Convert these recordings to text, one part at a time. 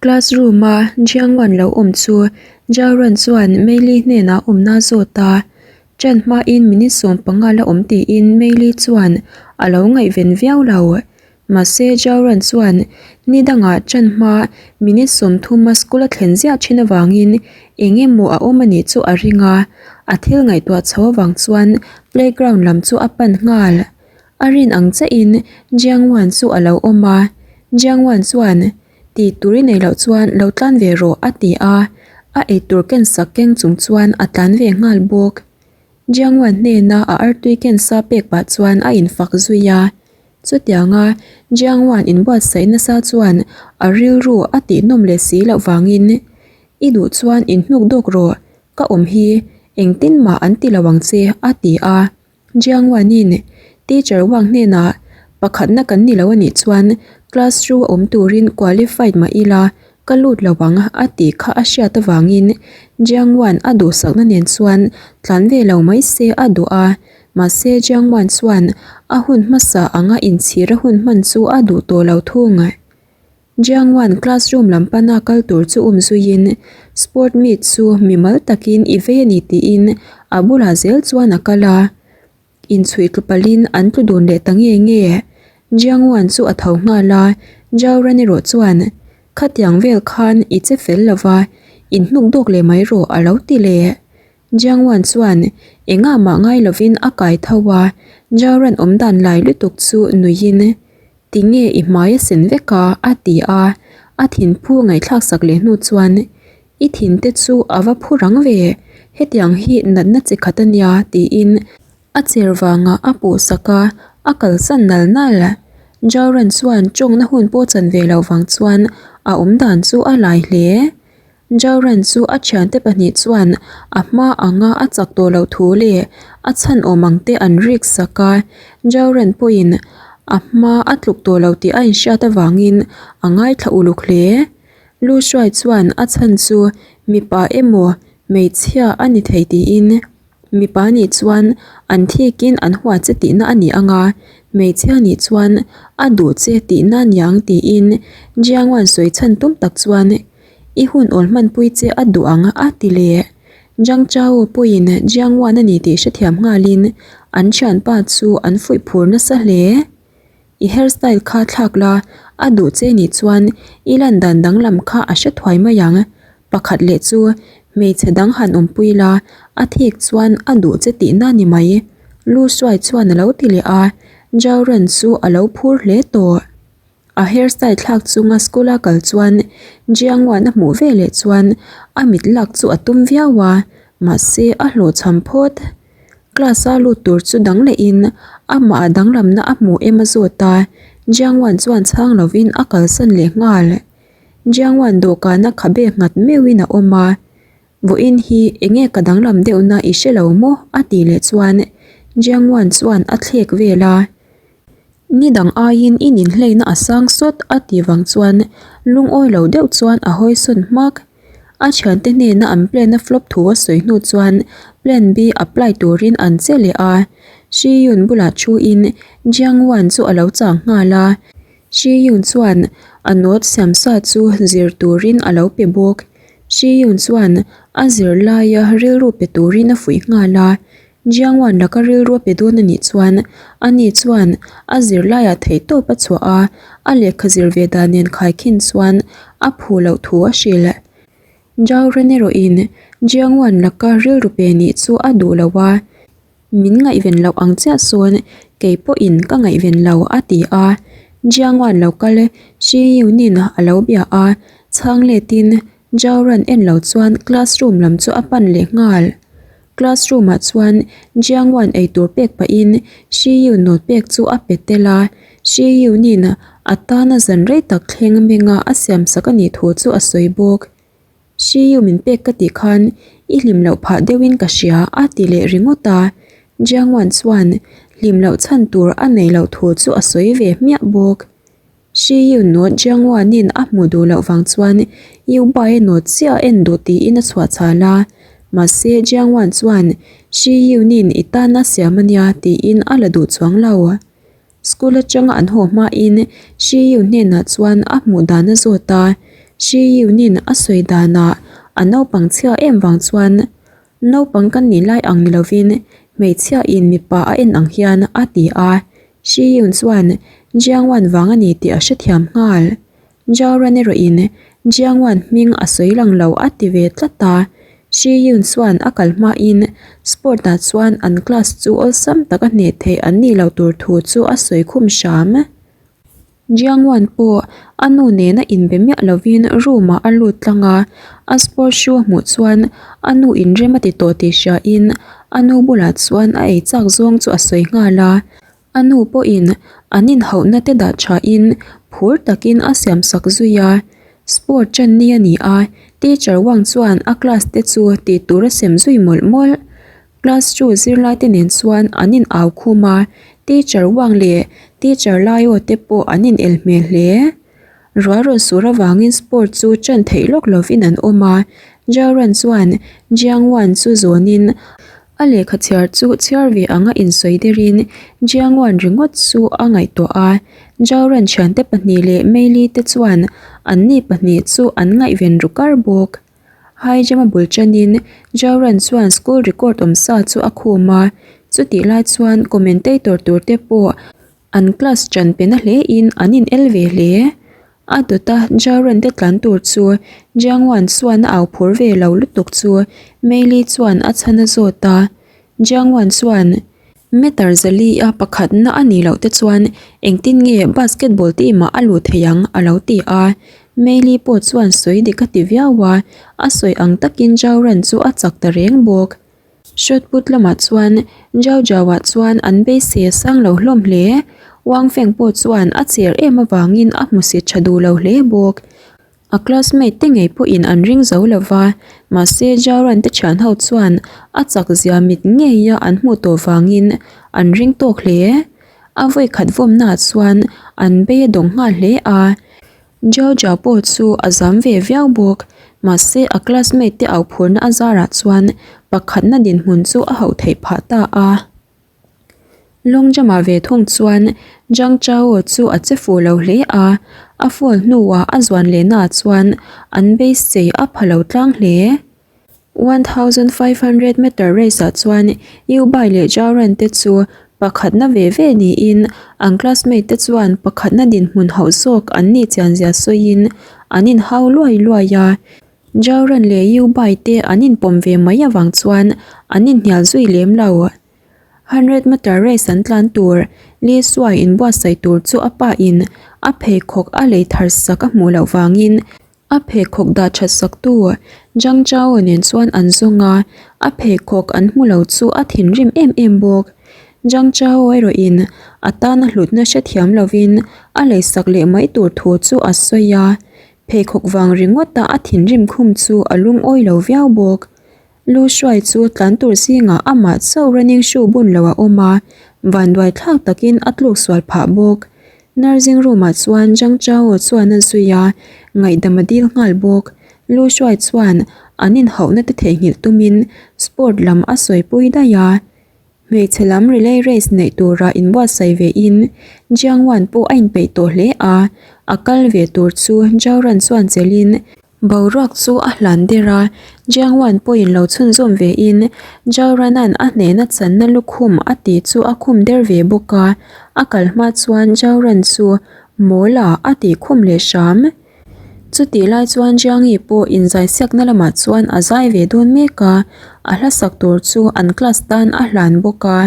Classroom a Jiang Wan lo awm chu Zhao Ran chuan Meili hnenah awmna a zawt a, ṭan hmain minute 15 la awm tiin Meili chuan a lo ngaihven viau lo. Mahse Zhao Ran chuan ni dangah ṭan hma minute 30 a school a thlen ziah ṭhin avangin eng emaw a awm a nih chu a ring a, a thil ngaihtuah chho avang chuan playground lam chu a pan nghal. A rin ang chiahin Jiang Wan chu a lo awm a, Jiang Wan chuan Tih tur i neih loh chuan lo tlan ve rawh a ti a, a eitur ken sak keng chung chuan a tlan ve nghal bawk. Jiangwan hnena a artui ken sa pek pah chuan a infak zui a. Chutianga Jiangwan inbuatsaih nasa chuan a rilru a tihnawm leh si loh vangin, I duh chuan inhnuk dawk rawh, ka awm hi engtin mah an ti lo ang che a ti a. Jiang Wan-in Teacher Wang hnenah pakhatna kan ni lo a nih chuan class ru a awm turin qualified mah ila ka lut lo ang a tih kha a hriat avangin Jiang Wan a duhsakna nen chuan tlan ve lo mai se a duh a, mahse Jiang Wan chuan a hun hmasa anga inchhir a hun hman chu a duh tawh lo thung. Jiang Wan classroom lam pana kal tur chu um zuiin sport meet chu mimal takin i vei a ni tiin a bulah zel chuan a kal a, inchhuih tlu palhin an tlu dun leh ta nge nge. Jiang Wan chu a tho nghal a, Zhao Ran erawh chuan, Khatiang vel khan i che fel lo va, inhnuk dawk leh mai rawh a lo ti leh. Jiang Wan chuan engah mah ngai lovin a kai tho a, Zhao Ran awm dan lai lutuk chu nuiin, Tinge i hmai a sen vek a? a ti a, a thinphu ngaihthlak sak leh hnu chuan, I thin te chu a va phu rang ve, hetiang hi natna chi khat a nia tiin a cher vangah a puh sak a, a kalsan nal nal. Jauran chuan tawngna hun pawh chan ve loh vang chuan a awm dan chu a lai hle. Jauran chu a thiante pahnih chuan a hma anga a chak tawh loh thu leh a chhan awm ang te an rik sak a, Jauran pawhin a hma a tluk tawh lo tih a inhriat avangin a ngaithla uluk hle. Lu Shuai chuan a chhan chu mipa emaw hmeichhia a ni thei tiin Mipa nih chuan an thikin an hua che tihna a ni ang a, hmeichhia nih chuan a duh che tihna a niang tiin Jiangwan sawi chhan tum tak chuan i hun awl hmanpui che a duh ang a ti leh. Zhang Chao pawhin Jiangwan a ni tih hrethiam nghalin an thianpa chu an fuih phur nasa hle. I hairstyle kha thlak la, a duh che nih chuan i lan dan danglam kha a hre thuai mai ang. Pakhat leh chu hmeichhe dang han awmpui la, a thik chuan a duh che tihna ni mai. Lu Shuai chuan a lo ti leh a, Zhao Ren chu a lo phur hle tawh. A hairstyle thlak chunga school a kal chuan Jiang Wan a hmuh veleh chuan a mit lak chu a tum viau a, mahse a hlawhchham phawt. Class a lut tur chu dang lehin amah danglamna a hmu em a zawt a, Jiang Wan chuan chhang lovin a kalsan leh nghal. Jiang Wan dawhkana khabe nghat meuhin a awm a, Vawiin hi enge ka danglam deuhna i hre lo maw? a tih leh chuan Jiang Wan chuan a thlek vel a. Ni dang aiin i ninhleina a sang sawt a tih vang chuan lungawi lo deuh chuan a hawi sawn hmak. A thiante hnena an plan a flop thu a sawi hnu chuan plan B apply turin an che leh a. Shi Yun bulah thuin Jiang Wan chu a lo chang nghal a. Shi Yun chuan a note siam sa chu zir turin a lo pe bawk. Shi Yun chuan a zir laia rilru pe turin a fuih nghal a. Jiang Wan laka rilru a pe dawn a nih chuan ani chuan a zirlaiah theihtawp a chhuah a, a lehkha zir ve dan nen khaikhin chuan a phu loh thu a hrilh. Zhao Ren erawhin Jiang Wan laka rilru pe nih chu a duh lo a, Min ngaihven loh ang chiah sawn kei pawhin ka ngaihven lo a ti a. Jiang Wan lo kal Shi Yunin a lo bia a, chhang letin Zhao Ren en lo chuan classroom lam chu a pan leh nghal. Classroom ah chuan Jiang Wan eitur pek pahin Shi Yu note pek chu a pe tel a, Shi Yunin a tana zan rei tak thleng menga a siam sak a nih thu chu a sawi bawk. Shi Yu min pek ka tih khan i hlim loh phah deuhin ka hria a ti leh ringawt a, Jiang Wan chuan hlim loh chhan tur a nei loh thu chu a sawi ve hmiah bawk. Shi Yu nawt Jiang Wanin a hmuh duh loh vang chuan Yu Bai a nawt chiah a en duh tiin a chhuah chhal a, mahse Jiang Wan chuan Shi Yu nin i tan a siam a nia tiin a la duh chuang lo. School atanga an haw hmain Shi Yu hnenah chuan a hmuh dan a zawt a, Shi Yun-in a sawi danah a naupang chhia em vang chuan naupang kan nih lai ang ni lovin hmeichhia in mipa a en ang hian a ti a. Shi Yun chuan Jiang Wan vang a ni tih a hrethiam nghal. Zhao Ran erawhin Jiang Wan hming a sawi lang lo a ti ve tlat a. Shi Yun chuan a kal hmain sport ah chuan an class chu awlsam taka hneh theih an nih loh tur thu chu a sawi khum hram. Jiang Wan pawh a nu nena inbe miah lovin room ah a lut tlang a, a sport shoe a hmuh chuan a nu inrem a ti tawh tih hriain a nu bulah chuan a ei chak zawng chu a sawi nghal a. A nu pawhin an inhauhna te dah thain phur takin a siam sak zui a. Sport ṭan ni a ni a, teacher Wang chuan a class te chu tih tur a sem zui mawlh mawlh. Class two zirlai te nen chuan an in au khum a, teacher Wang leh teacher Lai aw te pawh an in el hmel hle. Rual rawn sur avangin sport chu ṭan theih lawk lovin an awm a, Zhao Ran chuan Jiang Wan chu zawnin a lehkha chhiar chu chhiar ve anga insawi derin Jiang Wan ringawt chu a ngaihtuah a, Zhao Ran thiante pahnih leh Mei Li te chuan anni pahnih chu an ngaihven ru kar bawk. High jump a bul tanin Jauran chuan school record awm sa chu a khum a, chutih lai chuan commentator tur te pawh an class ṭan pe na hle in an in el ve hle. A dawta Jauran te tlan tur chu Jiangwan chuan a au phur ve lo lutuk chu Meili chuan a chhan a zawt a, Jiangwan chuan Meter zali a pakhatna a nih loh te chuan engtin nge basketball team ah a luh theih ang a lo ti a. Meili pawh chuan sawi dik a ti viau a, a sawi ang takin Zhao Ran chu a chak ta reng bawk. Shot put lamah chuan Zhao Zhao ah chuan an beisei a sang lo hlawm hle. Wang Feng pawh chuan a cher em avangin a hmusit tha duh lo hle bawk. A classmate te ngei pawhin an ring zo lo va, mahse Jaran te thian ho chuan a chak zia mit ngeia an hmuh tawh vangin an ring tawk hle. A vawi khat vawmnaah chuan an bei a dawng nghal hle a, Georgia pawh chu a zam ve viau bawk, mahse a classmate te au phurna a zarah chuan pakhatna dinhmun chu a hauh theih phah ta a. Long jump-ah ve thung chuan Zhang Chao chu a che fuh lo hle a, a fall hnuah a zuan lehnaah chuan an beisei a pha lo tlang hle. 1500 meter race-ah chuan Yu Bai leh Zhao Ran te chu pakhatna ve ve niin an classmate te chuan pakhatna dinhmun hauh zawk an nih chianzia sawiin an inhau luai luai a. Zhao Ran leh Yu Bai te an inpawm ve mai avang chuan an inhnial zui lem lo. 100 meter race an tlan tur Li Suai inbuatsaih tur chu a pa in a pheikhawk a lei thar sak a hmuh loh vangin a pheikhawk dah that sak tu Zhang Chao nen chuan an zawng a, a pheikhawk an hmu lo chu a thinrim em em bawk. Zhang Chao erawh in a tana hlutna hrethiam lovin a lei sak leh mai tur thu chu a sawi a, pheikhawk vang ringawta a thinrim khum chu a lungawi lo viau bawk. Lu hruai chu tlan tur zingah amah chauh running shoe bun lo a awm a, vanduai thlak takin a tluk sual phah bawk. Nursing room ah chuan Zhang Chao chuan a zui a, ngaihdam a dil nghal bawk. Lu hruai chuan an inhauhna te theihnghilh tumin sport lam a sawipui daih a. Hmeichhe lam relay race neih tura inbuatsaih ve in Jiang Wan pawh a inpeih tawh hle a, a kal ve tur chu Zhao Ran chuan chelhin Boruak chu a hlan der a, Jiang Wan pawhin lo chhunzawm ve in Zhao Ranan a hnehna channa lukhum a tih chu a khum der ve bawk a, a kal hma chuan Zhao Ran chu mawl ah a tih khum leh hram. Chutih lai chuan Jiang Yi pawh inzaisiakna lamah chuan a zai ve dawn mek a, a hla sak tur chu an class tan a hlan bawk a.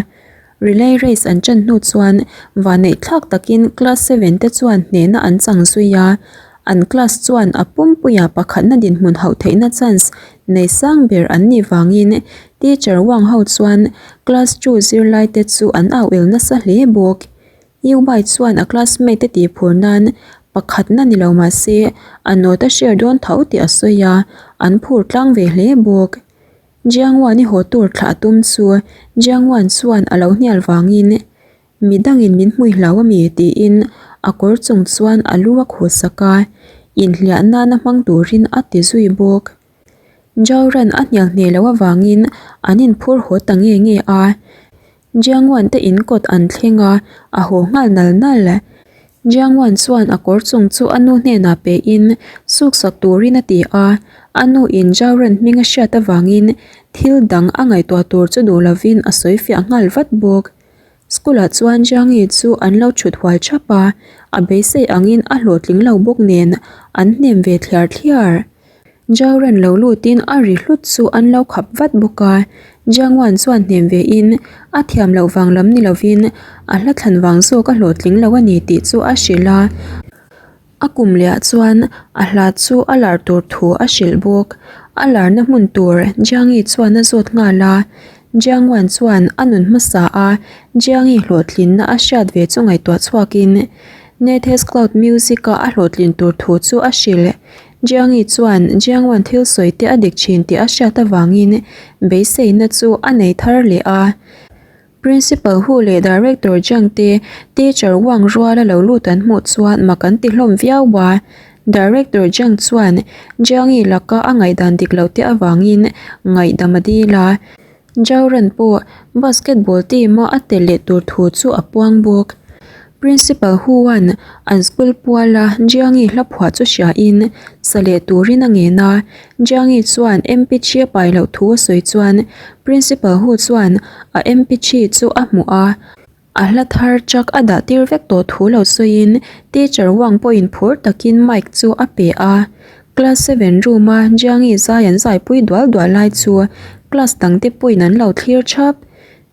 Relay race an ṭan hnu chuan vanneih thlak takin class seven te chuan hnehna an chang zui a, an class chuan a pumpuia pakhatna dinhmun hauh theihna chance nei sang ber an nih vangin teacher Wang ho chuan class two zirlai te chu an au el nasa hle bawk. Yu Bai chuan a classmate te tihphur nan pakhatna ni lo mah se a note a share dawn tho tih a sawi a, an phur tlang ve hle bawk. Jiang Wan i haw tur thlah a tum chu Jiang Wan chuan a lo hnial vangin mi dangin min hmui hlau a mi tiin a kawr chung chuan a lu a khuh sak a, inhliah nana hmang turin a ti zui bawk. Zhao Ran a hnial hneh loh avangin an inphur haw ta nge nge a, Jiang Wan te in kawt an thleng a, a haw nghal nal nal. Jiang Wan chuan a kawr chung chu a nu hnenah pe in suk sak turin a ti a, a nu in Zhao Ren hming a hriat avangin thil dang a ngaihtuah tur chu duh lovin a sawi fiah nghal vat bawk. School ah chuan Jiang Yi chu an lo thut hual thap a, a beisei angin a hlawhtling lo bawk nen an hnem ve thliar thliar. Zhao Ren lo lutin a ri hlut chu an lo khap vat bawk a, Jiang Wan chuan hnem ve in a thiam loh vang lam ni lovin a hla thlan vang zawk a hlawhtling lo a ni tih chu a hrilh a. A kum leh ah chuan a hla chu a lar tur thu a hrilh bawk. A larna hmun tur Jiang Yi chuan a zawt nghal a, Jiang Wan chuan a nun hmasa a Jiang Yi hlawhtlinna a hriat ve chu ngaihtuah chhuakin Nethes Cloud Music a a hlawhtlin tur thu chu a hrilh. Jiangi chuan Jiangwan thil sawi te a dik thin tih a hriat avangin beiseina chu a nei thar leh a. Principal Hu leh Director Jiang te Teacher Wang ruala lo lut an hmuh chuan mak an ti hlawm viau a. Director Jiang chuan Jiangi laka a ngaihdan dik loh te avangin ngaihdam a dil a. Jauran pawh basketball team a a tel leh tur thu chu a puang bawk. Principal Hu-a'n an school puala Jiangi hla phuah chu hriain sa leh turin a ngen a. Jiangi chuan MP thi a pai loh thu a sawi chuan Principal Hu chuan a MP thi chu a hmuh a. A hla thar truck a dah tir vek tawh thu lo sawiin teacher Wang pawhin phur takin mic chu a pe a. Class seven room a Jiangi zai an zaipui dual dual lai chu class dangte pawhin an lo thlir thap.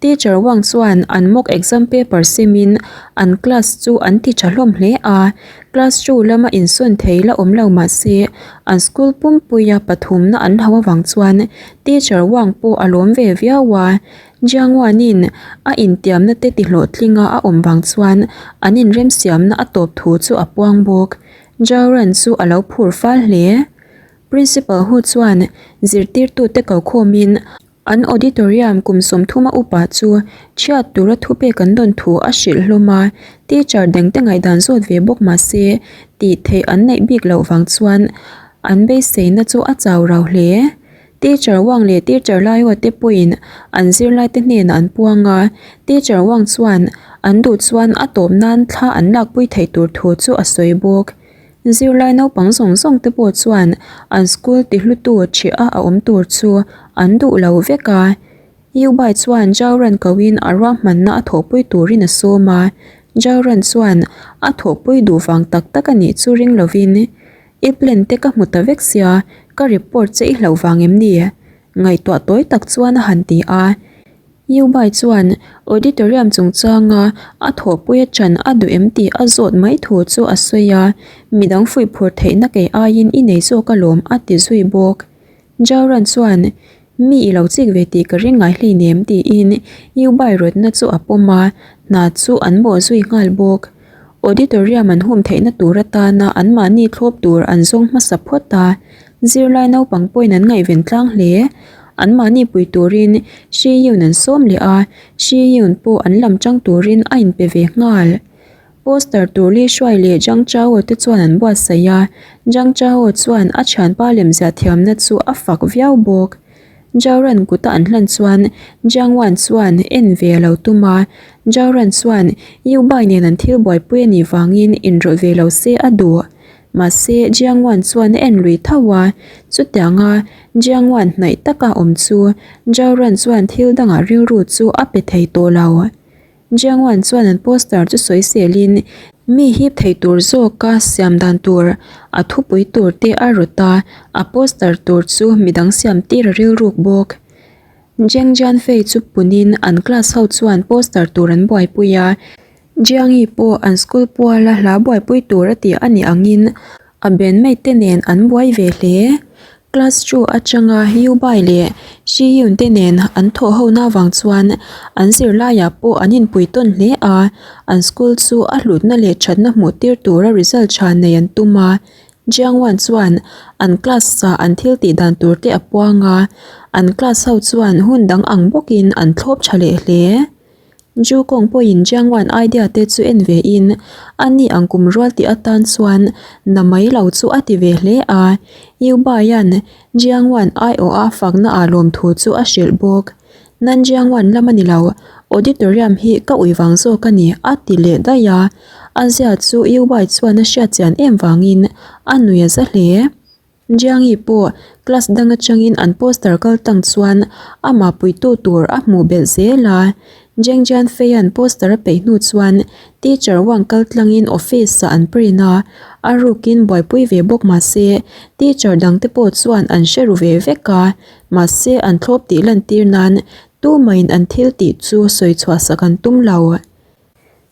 Teacher Wang chuan an mock exam paper semin an class chu an ti tha hlawm hle a. Class two lama insawn thei la awm lo mahse an school pumpuia pathumna an hauh avang chuan teacher Wang pawh a lawm ve viau a. Jiangwanin a intiamna te tihlawhtlinga a awm vang chuan an inremsiamna a tawp thu chu a puang bawk. Jaoran chu a lo phur fal hle. Principal hu chuan zirtirtute kokhawmin an auditorium kum sawmthuma upa chu chhiat tura thupek an dawn thu a hrilh hlawm a, teacher dangte ngaihdan zawt ve bawk mah se tih theih an neih bik loh vang chuan an beiseina chu a chau rau hle. Teacher Wang leh Teacher Laiaw te pawhin an zirlaite hnenah an puang a, Teacher Wang chuan an duh chuan a tawp nan thla an lakpui theih tur thu chu a sawi bawk. Zirlai naupang zawng zawng te pawh chuan an school tihlutu ṭhiah a awm tur chu an duh lo vek a. Yubai chuan Zhao Ran koin a ruahmanna a thawhpui turin a sawm a, Zhao Ran chuan a thawhpui duh vang tak tak a nih chu ring lovin I plan te ka hmu ta vek sia, ka report che i hlauh vang em ni? Ngaihtuah tawi tak chuan a han ti a. Yubai chuan auditorium chungchanga a thawhpui a chan a duh em tih a zawt mai thu chu a sawi a, midang fuihphur theihna kei aiin i nei zawk alawm a ti zui bawk. Jauran chuan, Mi i lo chik ve tih ka ring ngai hleinem tiin Yubai rawtna chu a pawm a, hna chu an bawh zui nghal bawk. Auditorium an hum theihna tur atana anmahni thlawp tur an zawng hmasa phawt a, zirlai naupang pawhin an ngaihven tlang hle. Anmahni pui turin Shi Yun an sawm leh a, Shi Yun pawh an lam tang turin a inpe ve nghal. Poster tur Li Shuai leh Zhang Chao te chuan an buatsaih a, Zhang Chao chuan a thianpa lemziah thiamna chu a fak viau bawk. Zhao Ran kuta an hlan chuan Jiang Wan chuan en ve a lo tum a, Zhao Ran chuan Yu Bai nen an thil buaipui a nih vangin inrawlh ve lo se a duh. Mahse, Jiang Wan chuan a en lui tho a, chutianga Jiang Wan hnaih taka awm chu Zhao Ran chuan thil dangah rilru chu a pe thei tawh lo. Jiangwan chuan an poster chu sawi selin mi hip thei tur zawka siam dan tur a thupui tur te a rawt a, a poster tur chu midang siam tir a rilruk bawk. Jiang Jianfei chu punin an class ho chuan poster tur an buaipui a, Jiangi pawh an school puala hla buaipui tur a tih a nih angin A bandmate te nen an buai ve hle. Class two atanga Yu Bai leh Shi Yun te nen an thawh hona avang chuan an zirlaiah pawh an inpui tawn hle a, an school chu a hlutna leh thatna hmuh tir tura result tha nei an tum a. Jiang Wan chuan an class ah an thil tih dan tur te a puang a, an class ho chuan hun dang ang bawkin an thlawp tha leh hle. Ju Kong pawhin Jiang Wan idea te chu en ve in, a ni ang kum rual tih atan chuan na mai lo chu a ti ve hle a. Yu Baian Jiang Wan aiawh a fakna ah lawmthu chu a hrilh bawk. Nan Jiang Wan lam a ni lo, auditorium hi ka ui vang zawk a ni a ti leh daih a. A zia chu Yubai chuan a hriat chian em vangin a nui a za hle. Jiangi pawh class dang atangin an poster kal tang chuan amah puitu tur a hmuh belh zel a. Jiang Jianfeia'n poster a peih hnu chuan teacher Wang kal tlangin office ah an print a, a rukin buaipui ve bawk mahse teacher dangte pawh chuan an hre ru ve vek a, mahse an thlawp tih lantir nan tumahin an thil tih chu sawi chhuah sak an tum lo.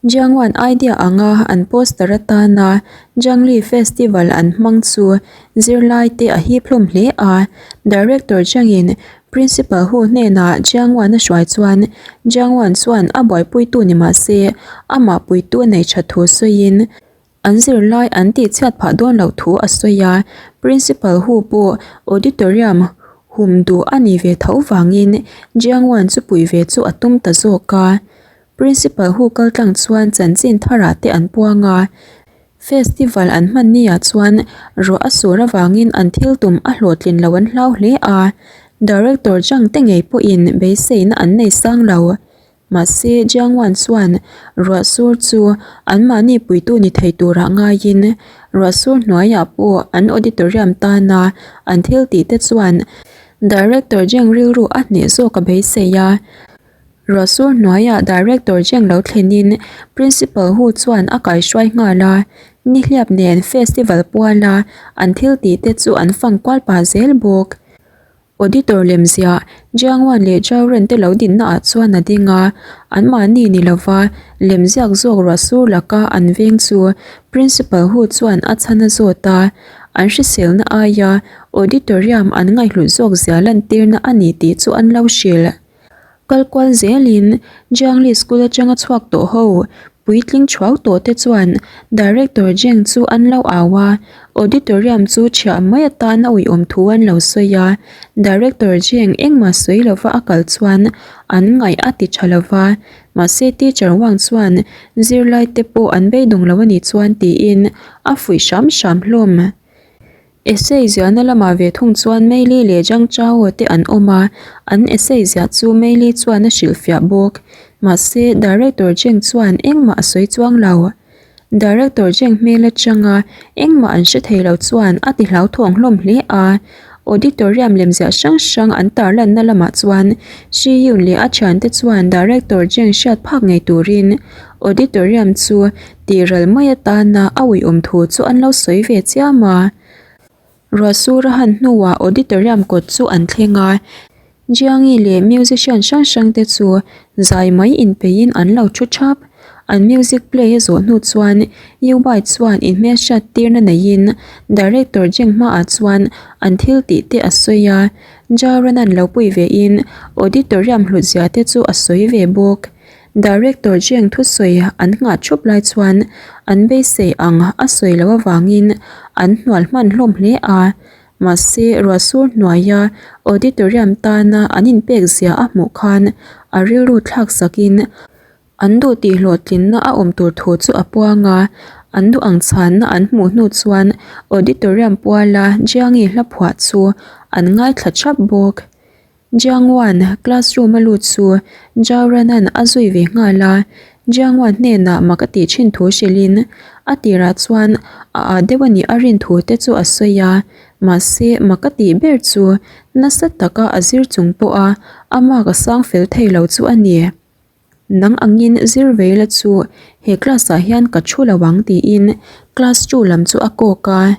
Jiangwan idea anga an poster atana Jiangli Festival an hmang chu zirlaite a hip hlawm hle a. Director Jiangin Principal Hu hnenah Jiangwan a hruai chuan Jiangwan chuan a buaipuitu ni mah se amah puitu a nei tha thu sawiin An zirlai an tihchhiat phah dawn loh thu a sawi a, Principal Hu pawh auditorium hum duh a nih ve tho vangin Jiangwan chu puih ve chu a tum ta zawk a. Principal Hu kaltlang chuan chanchin tharah te an puang a, festival an hman ni ah chuan ruah a sur avangin an thil tum a hlawhtlin loh an hlau hle a, Director Zhang te ngei pawhin beiseina an nei sang lo. Mahse, Jiangwan chuan ruah sur chu anmahni puitu ni thei turah ngaiin ruah sur hnuaiah pawh an auditorium tana an thil tih te chuan Director Jiang rilru a hneh zawk a beisei a. Ruah sur hnuaiah Director Jiang lo thlenin Principal Hu chuan a kaihruai nghal a, nihliap nen festival puala an thil tih te chu an fang kual pah zel bawk. Auditor lemziah Jiangwan leh Zhao Ren te lo dinna ah chuan a ding a, anmahni ni lova lemziak zawk ruah sur laka an veng chu Principal Hu chuan a chhan a zawt a, an hriselna aia auditorium an ngaihhlut zawk zia lantirna a ni tih chu an lo hrilh. Kal kual zelin Jiangli School atanga chhuak tawh ho puitling thuau tawh te chuan Director Zheng chu an lo au a, auditorium chu chhiah mai atan a uiawm thu an lo sawi a, Director Zheng engmah sawi lova a kal chuan an ngaih a ti tha lova, mahse Teacher Wang chuan zirlai te pawh an beidawng lo a nih chuan tiin a fuih hram hram hlawm. Essay ziahna lamah ve thung chuan Meili leh Zhang Chao te an awm a, an essay ziah chu Meili chuan a hrilhfiah bawk. Mahse, Director Zheng chuan engmah a sawi chuang lo. Director Zheng hmel atanga engmah an hre thei lo chuan a ti hlauthawng hlawm hle a. Auditorium lemziah hrang hrang an tarlanna lamah chuan Shi Yun leh a thiante chuan Director Zheng hriat phak ngei turin auditorium chu Tihral mai atana a uiawm thu chu an lo sawi ve chiam a. Ruah sur a han hnuah auditorium kawt chu an thleng a, Jiangi leh musician hrang hrang te chu zai mai inpeihin an lo thu thap. An music play a zawh hnu chuan Yubai chuan inhmelhriat tirna neiin director Jeng hmaah chuan an thil tih te a sawi a, Jaranan lo pui vein auditorium hlut zia te chu a sawi ve bawk. Director Zheng thusawi an nghah thup lai chuan an beisei ang a sawi loh avangin an hnual hman hlawm hle a, mahse ruah sur hnuaia auditorium tana an inpek zia a hmuh khan a rilru thlak sakin an duh tih hlawhtlinna a awm tur thu chu a puang a, an duh ang chhanna an hmuh hnu chuan auditorium puala Jiangi hla phuah chu an ngaithla thap bawk. Jiangwan classroom a lut chu Zhao Ranan a zui ve nghal a, Jiangwan hnenah mak a tih thin thu hrilhin a tirah chuan a ah deuh a nih a rin thu te chu a sawi a, mahse mak a tih ber chu nasa taka a zir chung pawha a mark a sang fel thei lo chu a ni. Nang angin zir ve ila chu he class ah hian ka thu lo ang tiin class two lam chu a kawk a,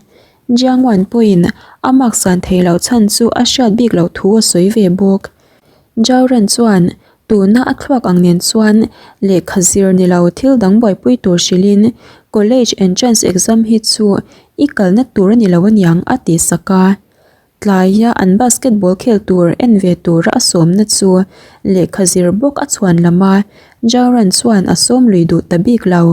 Jiangwan pawhin a mark san thei loh chhan chu a hriat bik loh thu a sawi ve bawk. Jauran chuan tuna a thluak ang nen chuan lehkha zir ni lo thil dang buaipui tur hrilhin college entrance exam hi chu i kalna tur a ni lo aniang a ti sak a. Tlaia an basketball khel tur en ve tura a sawmna chu lehkha zir bawk a chhuan lam a, Jauran chuan a sawm lui duh ta bik lo.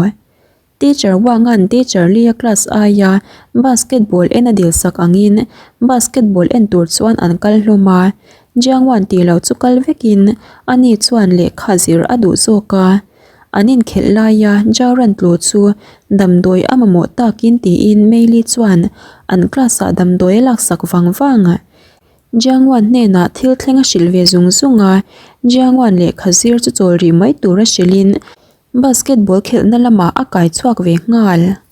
Teacher Wang-a'n Teacher Lee-a class aia basketball en a dil sak angin basketball en tur chuan an kal hlawm a, Jiangwan tih loh chu kal vekin ani chuan lehkha zir a duh zawk a. An inkhelh laia Jauran tlu chu damdawi a mamawh takin tiin Meili chuan an class-ah damdawi a laksak vang vang. Jiangwan hnenah thil thleng a hrilh ve zung zung a, Jiangwan lehkha zir chu chawl rih mai tura hrilhin. Basketball khelhna lamah a kai chhuak ve nghal.